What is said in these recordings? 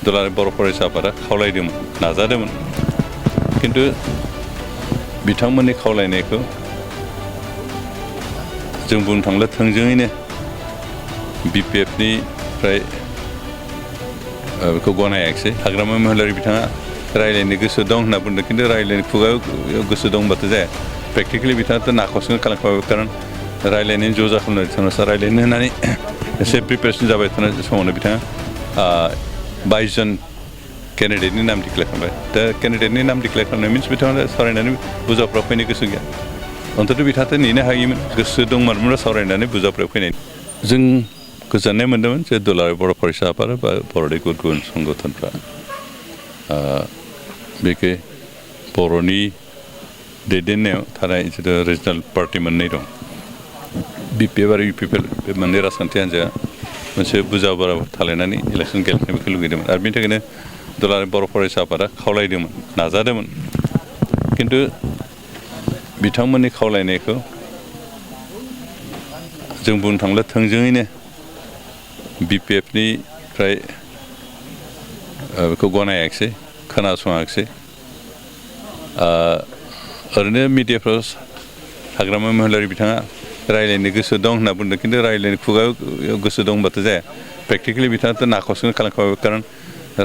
दुलाराय बर' फरायसा आफादा खावलायदोंमोन नाजादोंमोन खिन्थु बिथांमोननि खावलायनायखौ जों बुंनो थांब्ला थोंजोङैनो BPFनिफ्राय बेखौ गनायाखिसै हाग्रामा महिलारि बिथाङा रायज्लायनो गोसो दं होनना बुंदों खिन्थु रायज्लायनो खुगायाव गोसो दंबाथ' जाया प्रेक्टिकेलि बिथाङाथ' नाखसनो खालामखाबाय खारन रायज्लायनायनि ज' जाखांनाय थानोसै रायज्लायनो होननानै एसे प्रिपेरेसन जाबाय थानाय समावनो बिथाङा 22 जन केन्डिडेटनि नाम डिक्लेयार खालामबाय दा केन्डिडेटनि नाम डिक्लेयार खालामनाय मिन्स बिथाङा सावरायनानै बुजाफ्राव फैनो गोसो गैया अन्तत' बिथाङाथ' नेनो हायोमोन गोसो दंमोनब्ला सावरायनानै बुजाफ्राव फैनाय जों गोजोननाय मोन्दोंमोन जे दुलाराय बर' फरायसा आफाद बा बर'नि गुबुन गुबुन संगठनफ्रा बेखौ बर'नि दैदेननायाव थानाय जिथु रिजनेल पार्टि मोननै दं BPF आरो UPPL बे मोननै राजखान्थि हान्जाया मोनसे बुजा बारा थालायनानै इलेक्सन गेलेनो बेखौ लुगैदोंमोन आरो बेनि थाखायनो दुलाराय बर' फरायसा आफादा खावलायदोंमोन नाजादोंमोन खिन्थु बिथांमोननि खावलायनायखौ जों बुंनो थांब्ला थोंजोङैनो BPFनिफ्राय बेखौ गनायाखिसै खोनासङाखिसै ओरैनो मिडियाफ्राव हाग्रामा महिलारि बिथाङा रायज्लायनो गोसो दं होनना बुंदों खिन्थु रायज्लायनो खुगायाव गोसो दंबाथ' जाया प्रेक्टिकेलि बिथाङाथ' नाखसनो खालामखाबाय खारन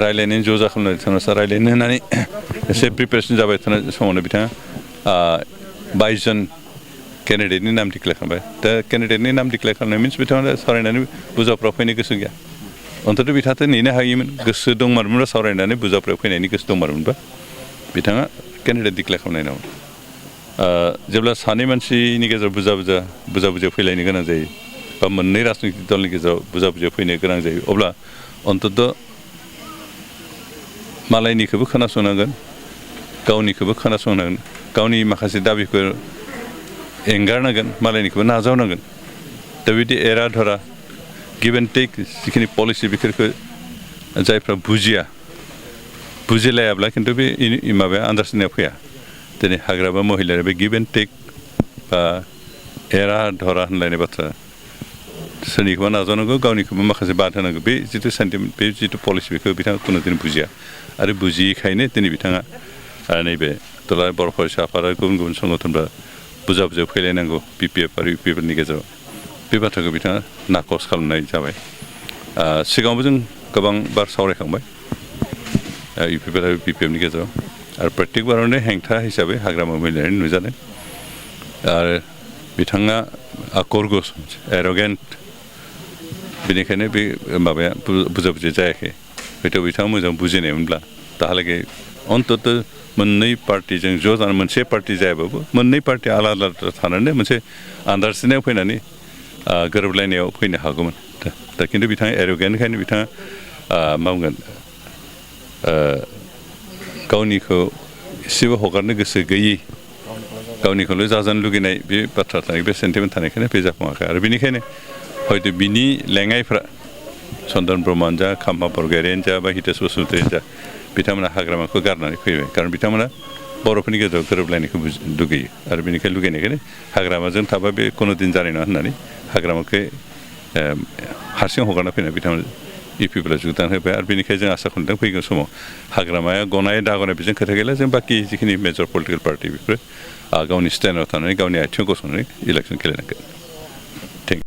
रायज्लायनायनि ज' जाखांनाय थानोसै रायज्लायनो होननानै एसे प्रिपेरेसन जाबाय थानाय समावनो बिथाङा 22 जन केन्डिडेटनि नाम डिक्लेयार खालामबाय दा केन्डिडेटनि नाम डिक्लेयार खालामनाय मिन्स बिथाङा सावरायनानै बुजाफ्राव फैनो गोसो गैया अन्तत' बिथाङाथ' नेनो हायोमोन गोसो दंमारमोनब्ला सावरायनानै बुजाफ्राव फैनायनि गोसो दंमारमोनबा बिथाङा केन्डिडेट डिक्लेयार खालामनाय नङामोन जेब्ला सानै मानसिनि गेजेराव बुजा फैलायनो गोनां जायो बा मोननै राजनितिक दलनि गेजेराव बुजा फैनो गोनां जायो अब्ला अन्तत' मालायनिखौबो खोनासंनांगोन गावनिखौबो खोनासंनांगोन गावनि माखासे दाबिफोर एंगारनांगोन मालायनिखौबो नाजावनांगोन दा बिदि एरा धरा गिभ एन्ड टेक जिखिनि पलिसि बेफोरखौ जायफ्रा बुजिलायाब्ला खिन्थु बे माबाया आन्दारस्टेन्डिंआ फैया दिनै हाग्रामा महिलाया बे गिभ एन्ड टेक बा एरा धरा होनलायनाय बाथ्रा सोरनिखौबा नाजावनांगौ गावनिखौबो माखासे बाद होनांगौ बे जिथु सेन्टिमेन्ट बे जिथु पलिसि बेखौ बिथाङा खुनु दिन बुजिया आरो बुजियैखायनो दिनै बिथाङा नैबे दुलाराय बर' फरायसा आफाद आरो गुबुन गुबुन संगठनफ्रा बुजा फैलायनांगौ BPF आरो UPPLनि गेजेराव बे बाथ्राखौ बिथाङा नाकस खालामनाय जाबाय सिगाङावबो जों गोबां बार सावरायखांबाय UPPL आरो BPFनि गेजेराव आरो प्रत्येक बारावनो हेंथा हिसाबै हाग्रामा महिलारि नुजादों आरो बिथाङा आकर्गस एर'गेन्ट बेनिखायनो बे माबाया बुजा जायाखै हयथ' बिथाङा मोजां बुजिनायमोनब्ला दाहालागै अन्तत' मोननै पार्टिजों ज' जानानै मोनसे पार्टि जायाबाबो मोननै पार्टि आलादा आलादा थानानै मोनसे आन्दारस्टेन्डिंआव फैनानै गोरोबलायनायाव फैनो हागौमोन दा खिन्थु बिथाङा एर'गेन्टखायनो बिथाङा मा बुंगोन गावनिखौ एसेबो हगारनो गोसो गैयि गावनिखौल' जाजानो लुगैनाय बे बाथ्रा थानाय बे सेन्टिमेन्ट थानायखायनो बे जाफुङाखै आरो बेनिखायनो हयथ' बिनि लेङाइफ्रा चन्दन ब्रह्मआनो जा खाम्फा बरगयारियानो जा बा हितेश बसुमतारियानो जा बिथांमोना हाग्रामाखौ गारनानै फैबाय खारन बिथांमोना बर'फोरनि गेजेराव गोरोबलायनायखौ लुगैयो आरो बेनिखायनो लुगैनायखायनो हाग्रामाजों थाबा बे खुनु दिन जानाय नङा होननानै हाग्रामाखौ हारसिं हगारना फैनानै बिथांमोना UPPLआ जुगदान होबाय आरो बेनिखायनो जों आसा खालामदों फैगौ समाव हाग्रामाया गनाय दागनाय बेजों खोथा गैला जों बाखि जिखिनि मेजर पलिटिकेल पार्टि बेफोर गावनि स्टेन्डआव थानानै गावनि आथिङाव गसंनानै इलेक्सन गेलेनांगोन